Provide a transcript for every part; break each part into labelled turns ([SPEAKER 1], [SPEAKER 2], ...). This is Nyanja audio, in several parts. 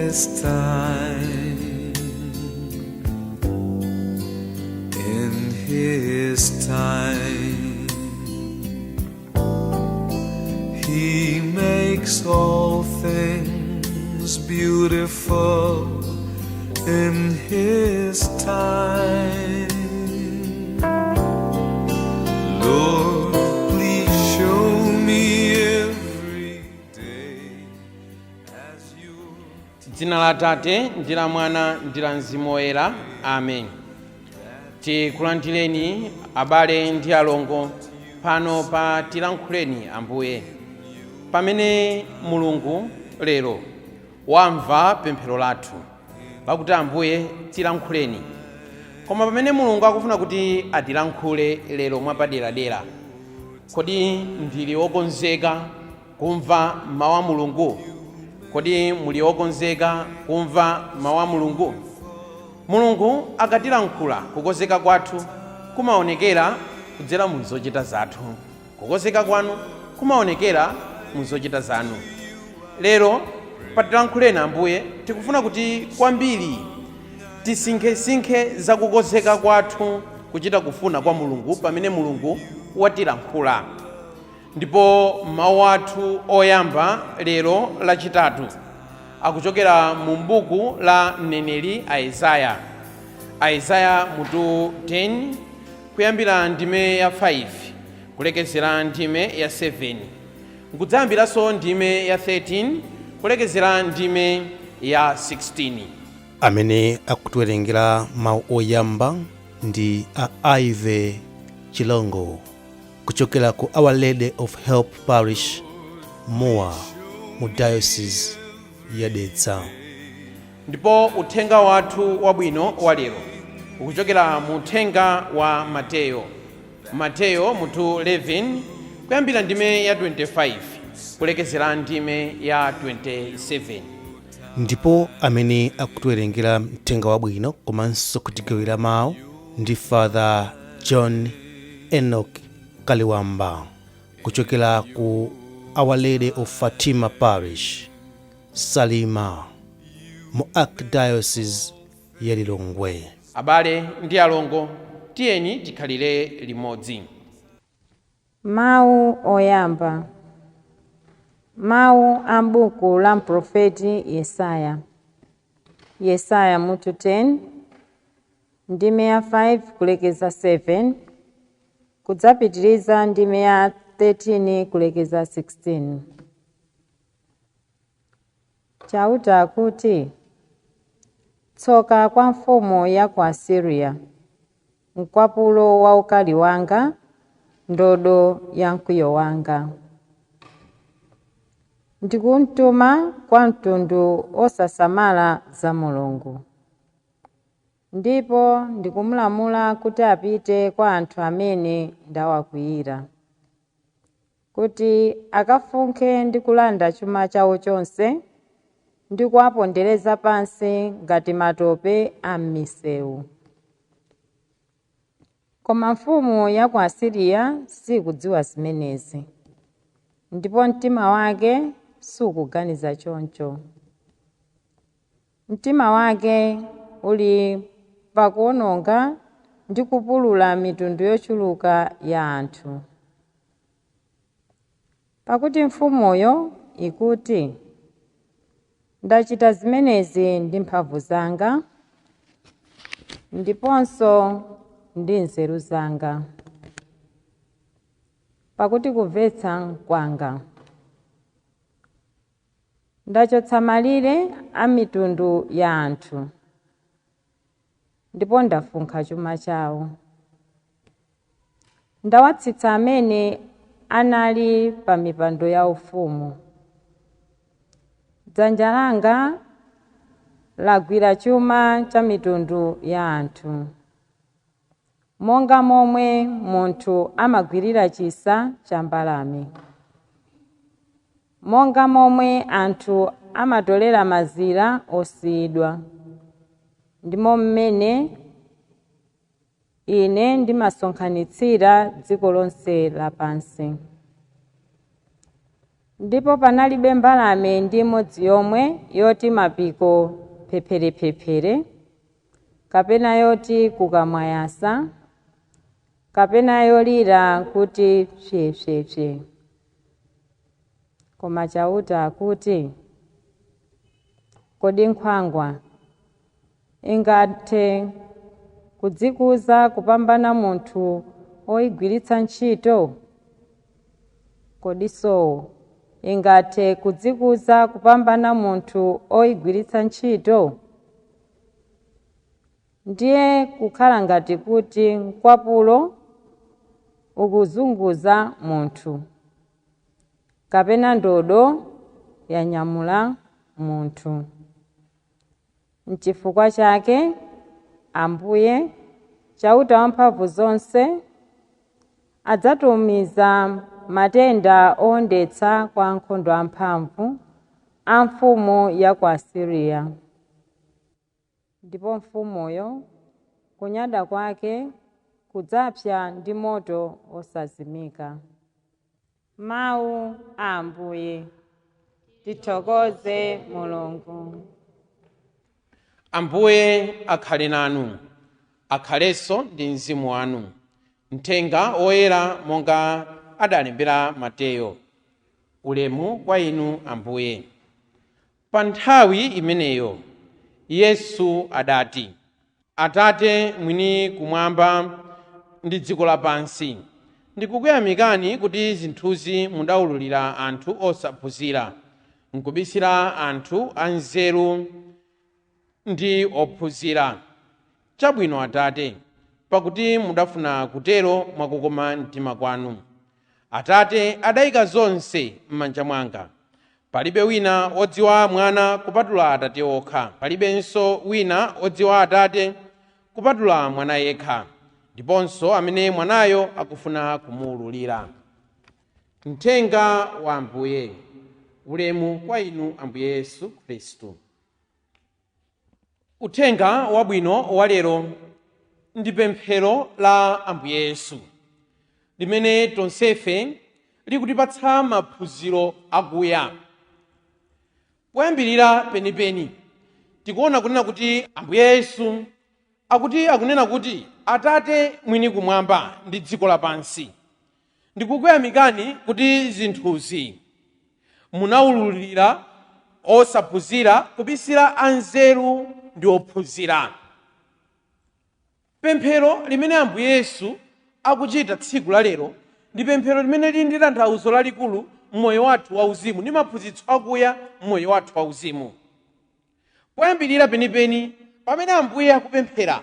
[SPEAKER 1] His time. In His time, He makes all things beautiful in His time. Lord, please show me every day as you.
[SPEAKER 2] Dzina la Atate ndi la Mwana ndi la Mzimu Woyera, amen. Tikulandireni, abale ndi alongo, pano pa Tilankhuleni Ambuye, pamene Mulungu lero wamva pemphero lathu lakuti, "Ambuye, tilankhuleni." Koma pamene Mulungu akufuna kuti atilankhule lero mwapaderadera, kodi ndili wokonzeka kumva mawu a Mulungu? Kodi muli wokonzeka kumva mawu a Mulungu? Mulungu akatilankhula, kukonzeka kwathu kumaonekera kudzera mu zochita zathu. Kukonzeka kwanu kumaonekera mu zochita zanu. Lero patilankhuleni Ambuye tikufuna kuti kwambiri tisinkhesinkhe za kukonzeka kwathu kuchita kufuna kwa Mulungu pamene Mulungu watilankhula. Ndipo mawu athu oyamba lero Lachitatu akuchokera mu buku la mneneri Aizaya, Aizaya mutu 10, kuyambira ndime ya 5 kulekezera ndime ya 7, nkudzayambiranso ndime ya 13 kulekezera ndime ya 16.
[SPEAKER 3] Amene akutiwerengera mawu oyamba ndi a Ive Chilongo kuchokera ku Our Lady of Help Parish, Mua, mu Diocese ya Dedza.
[SPEAKER 2] Ndipo uthenga wathu wabwino wa lero ukuchokera mu uthenga wa Mateyo, Mateyo mutu 11, kuyambira ndime ya 25 kulekezera ndime ya 27.
[SPEAKER 3] Ndipo amene akutiwerengera mthenga wabwino komanso kutigawira mawu ndi Father John Enoch Kaliwamba kuchokera ku Our Lady of Fatima Parish, Salima, mu Archdiocese ya Lilongwe.
[SPEAKER 2] Abale ndi alongo, tiyeni tikhalire limodzi.
[SPEAKER 4] Mawu oyamba. Mawu a m'buku la mprofeti Yesaya. Yesaya mutu 10, ndime ya 5 kulekeza 7, kudzapitiriza ndime ya 13 kulekeza 16. Chauta akuti, "Tsoka kwa mfumu ya ku Asiriya, mkwapulo wa ukali wanga, ndodo ya mkwiyo wanga! Ndikumtuma kwa mtundu osasamala za Mulungu, ndipo ndikumulamula kuti apite kwa anthu amene ndawakwiyira, kuti akafunkhe ndi kulanda chuma chawo chonse ndi kuwapondereza pansi ngati matope a m'misewu. Koma mfumu ya ku Asiriya sikudziwa zimenezi, ndipo mtima wake sukuganiza choncho. Mtima wake uli pakuwononga ndi kupulula mitundu yochuluka ya anthu. Pakuti mfumuyo ikuti, 'Ndachita zimenezi ndi mphamvu zanga ndiponso ndi nzeru zanga, pakuti kumvetsa kwanga. Ndachotsa malire a mitundu ya anthu ndipo ndafunkha chuma chawo. Ndawatsitsa amene anali pa mipando yaufumu. Dzanja langa lagwira chuma cha mitundu ya anthu, monga momwe munthu amagwirira chisa cha mbalame, monga momwe anthu amatolera mazira osiyidwa, ndimo mmene ine ndimasonkhanitsira dziko lonse lapansi." Ndipo panalibe mbalame ndi imodzi yomwe yoti mapiko phepherephere, kapena yoti kukamwa yasa, kapena yolira kuti psepsepse. Koma Chauta akuti, kodi nkhwangwa ingathe kudzikuza kupambana munthu woyigwiritsa ntchito? Kodi sowo ingathe kudzikuza kupambana munthu oyigwiritsa ntchito? Ndiye kukhala ngati kuti mkwapulo ukuzunguza munthu, kapena ndodo yanyamula munthu. N'chifukwa chake Ambuye, Chauta wamphamvu zonse, adzatumiza matenda owondetsa kwa ankhondo amphamvu a mfumu ya ku Asiriya. Ndipo mfumuyo, kunyada kwake kudzapsa ndi moto osazimika. Mawu a Ambuye. Tithokoze Mulungu.
[SPEAKER 2] Ambuye akhale nanu, akhalenso ndi mzimu wanu. Mthenga woyera monga adalembera Mateyo. Ulemu kwa inu Ambuye. Pa nthawi imeneyo Yesu adati, Atate mwini kumwamba ndi dziko lapansi, ndikukuyamikani kuti zinthuzi mudawululira anthu osaphunzira, nkubisira anthu anzeru ndi ophunzira. Chabwino Atate, pakuti mudafuna kutero mwakukoma mtima kwanu. Atate adayika zonse m'manja mwanga. Palibe wina wodziwa Mwana kupatula Atate okha, palibenso wina wodziwa Atate kupatula Mwana yekha, ndiponso amene Mwanayo akufuna kumuwululira. Mthenga wa Ambuye. Ulemu kwa inu Ambuye Yesu Khristu. Uthenga wabwino walero ndi pemphero la Ambuye Yesu limene tonsefe likutipatsa maphunziro akuya. Poyambirira penipeni tikuona kunena kuti Ambuye Yesu akuti akunena kuti, Atate mwini kumwamba ndi dziko lapansi, ndikukuyamikani kuti zinthuzi munawululira osaphunzira, kubisira anzeru ndi ophunzira. Pemphero limene Ambuye Yesu akuchita tsiku la lero ndi pemphero limene lili ndi tanthauzo lalikulu m'moyo wathu wauzimu ndi maphunzitso akuya m'moyo wathu wauzimu. Poyambirira penipeni, pamene Ambuye akupemphera,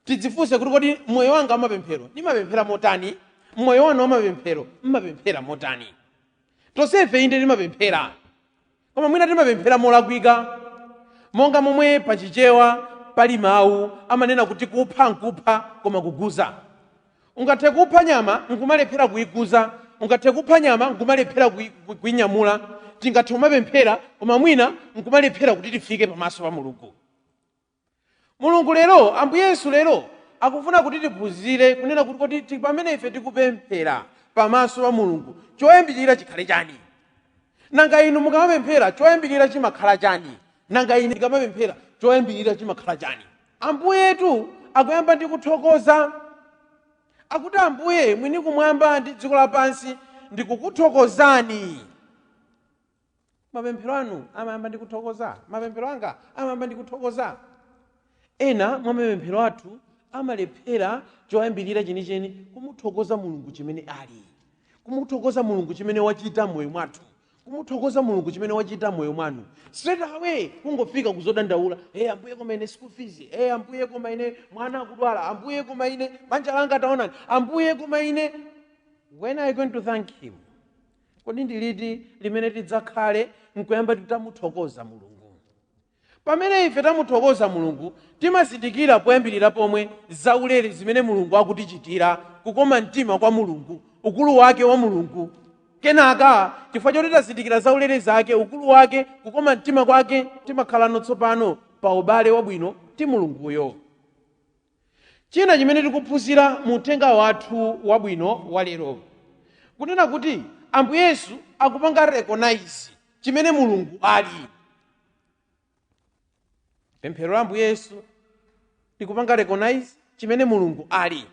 [SPEAKER 2] tidzifunse kuti kodi moyo wanga wamapemphero ndimapemphera motani? Moyo wanu wamapemphero mmapemphera motani? Tonsefe inde timapemphera, koma mwina timapemphera molakwika. Monga momwe pachichewa pali mawu amanena kuti kupha nkupha koma kuguza. Ungathe kupha nyama nkumalephera kuiguza, ungathe kupha nyama nkumalephera kuinyamula. Tingathe kumapemphera koma mwina nkumalephera kuti tifike pamaso pa Mulungu. Mulungu lero, Ambuye Yesu lero akufuna kuti tiphunzire kunena kuti kodi pamene ife tikupemphera pamaso pa Mulungu, choyambirira chikhale chani? Nanga inu mukamapemphera choyambirira chimakhala chani? Nanga ine ndikamapemphera choyambirira chimakhala chani? Ambuyetu akuyamba ndi kuthokoza. Akuti, Ambuye mwini kumwamba ndi dziko lapansi, ndikukuthokozani. Mapemphero anu amayamba ndi kuthokoza. Mapemphero anga amayamba ndi kuthokoza. Ena mwa mapemphero athu amalephera choyambirira chenicheni kumuthokoza Mulungu chimene ali, kumuthokoza Mulungu chimene wachita m'moyo mwathu, kumuthokoza Mulungu chimene wachita m'moyo mwanu. Straight away kungofika kuzodandaula, hey, Ambuye koma ine school fees, hey, Ambuye koma ine mwana akudwala, Ambuye koma ine banja langa taonani, Ambuye koma ine. When are you going to thank him? Kodi ndi liti limene tidzakhale nkuyamba titamuthokoza Mulungu? Pamene ife tamuthokoza Mulungu, timazindikira poyambirira pomwe zaulere zimene Mulungu akutichitira, kukoma mtima kwa Mulungu, ukulu wake wa Mulungu. Kenaka chifukwa choti tazindikira zaulere zake, ukulu wake, kukoma mtima kwake, timakhalano tsopano pa ubale wabwino ndi Mulunguyo. China chimene tikuphunzira mu uthenga wathu wabwino wa lero, kunena kuti Ambuye Yesu akupanga recognize chimene Mulungu ali. Pemphero la Ambuye Yesu likupanga recognize chimene Mulungu ali.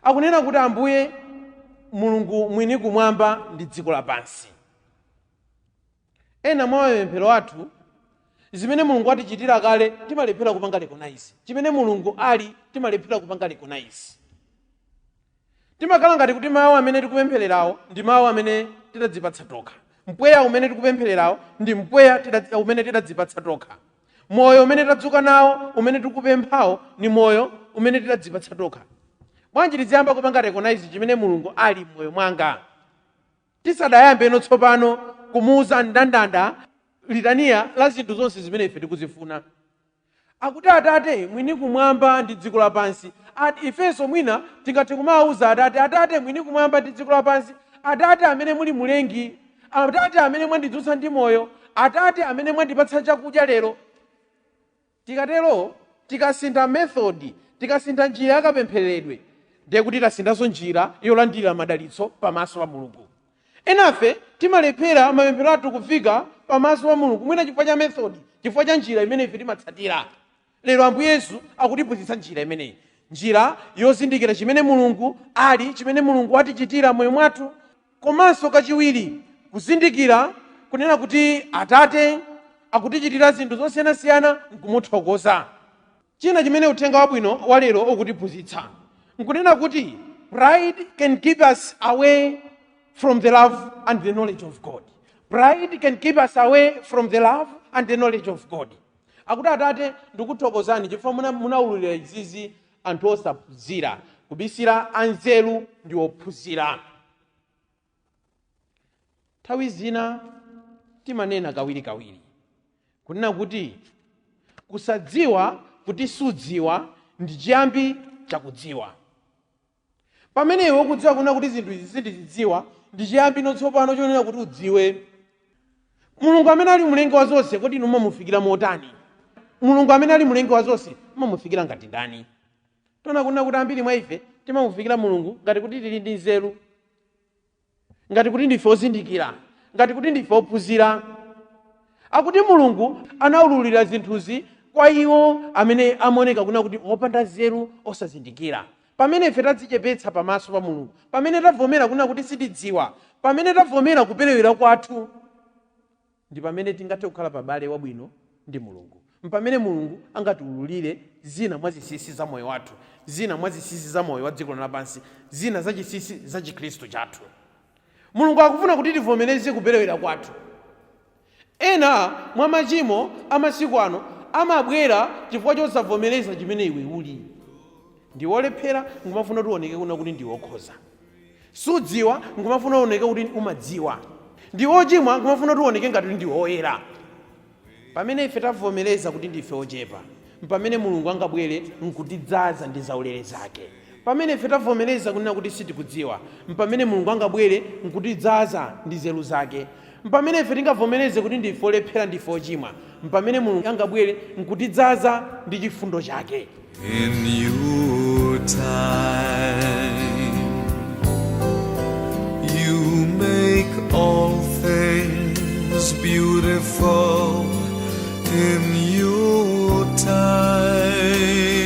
[SPEAKER 2] Akunena kuti Ambuye Mulungu mwini kumwamba ndi dziko lapansi. Ena mwa mapemphero athu, zimene Mulungu atichitira kale timalephera kupanga recognize, chimene Mulungu ali timalephera kupanga recognize. Timakhala ngati kuti mawu amene tikupemphererawo ndi mawu amene tidadzipatsa tokha, mpweya umene tikupemphererawo ndi mpweya umene tidadzipatsa tokha, moyo umene tadzuka nawo umene tikupemphawo ni moyo umene tidadzipatsa tokha. Bwanji tiziyamba kupanga recognize chimene Mulungu ali m'moyo mwanga, tisadayambe tsopano kumuuza ndandanda, litaniya la zinthu zonse zimene ife tikuzifuna? Akuti Atate mwini kumwamba ndi dziko lapansi. Ati ifenso mwina tingathe kumawuza Atate, Atate mwini kumwamba ndi dziko lapansi, Atate amene muli mulengi, Atate amene mwandidzutsa ndi moyo, Atate amene mwandipatsa chakudya lero. Tikatero, tikasintha method, tikasintha njira yakapemphereredwe, ndiye kuti tasinthanso njira yolandira madalitso pamaso pa Mulungu. Enafe timalephera mapemphero athu kufika pamaso pa Mulungu mwina chifukwa cha method, chifukwa cha njira imene ife timatsatira. Lero Ambuye Yesu akutiphunzitsa njira imeneyi, njira yozindikira chimene Mulungu ali, chimene Mulungu atichitira moyo mwathu, komanso kachiwiri kuzindikira kunena kuti Atate akutichitira zinthu zosiyanasiyana nkumuthokoza. China chimene uthenga wabwino wa lero ukutiphunzitsa nkunena kuti pride can keep us away from the love and the knowledge of God. Pride can keep us away from the love and the knowledge of God. Akuti, Atate, ndikuthokozani chifukwa munaululira izizi anthu osaphunzira, kubisira anzeru ndi ophunzira. Nthawi zina timanena kawirikawiri kunena kuti kusadziwa kuti sudziwa ndi chiyambi chakudziwa. Pamene iwe ukudziwa kunena kuti zinthu izi sindizidziwa, ndi chiyambi tsopano chonena kuti udziwe. Mulungu amene ali mlengi wa zonse, kodi inu mumamufikira motani? Mulungu amene ali mlengi wa zonse mumamufikira ngati ndani? Tiona kunena kuti ambiri mwa ife timamufikira Mulungu ngati kuti tili ndi nzeru, ngati kuti ndife ozindikira, ngati kuti ndife ophunzira. Akuti Mulungu anaululira zinthuzi kwa iwo amene amaoneka kunena kuti opanda nzeru, osazindikira. Pamene ife tadzichepetsa pamaso pa Mulungu, pamene tavomera kunena kuti sitidziwa, pamene tavomera kuperewera kwathu, ndi pamene tingathe kukhala pabale wabwino ndi Mulungu, mpamene Mulungu angatiululire zina mwa zinsinsi za moyo wathu, zina mwa zinsinsi za moyo wa dziko lapansi, zina za chinsinsi za Chikhristu chathu. Mulungu akufuna kuti tivomereze kuperewera kwathu. Ena mwa machimo amasiku ano amabwera chifukwa chosavomereza chimene iwe uli. Ndi wolephera nkumafuna kuti uoneke kuna kuti ndi wokhoza, sudziwa nkumafuna uoneke kuti umadziwa, ndi wochimwa nkumafuna kuti uoneke ngati ndi woyera. Pamene ife tavomereza kuti ndife ochepa, mpamene Mulungu angabwere nkutidzaza ndi zaulere zake. Pamene ife tavomereza kunena kuti sitikudziwa, mpamene Mulungu angabwere nkutidzaza ndi nzeru zake. Mpamene ife tingavomereze kuti ndife olephera, ndife ochimwa, mpamene Mulungu angabwere nkutidzaza ndi chifundo chake.
[SPEAKER 1] In your time, you make all things beautiful in your time.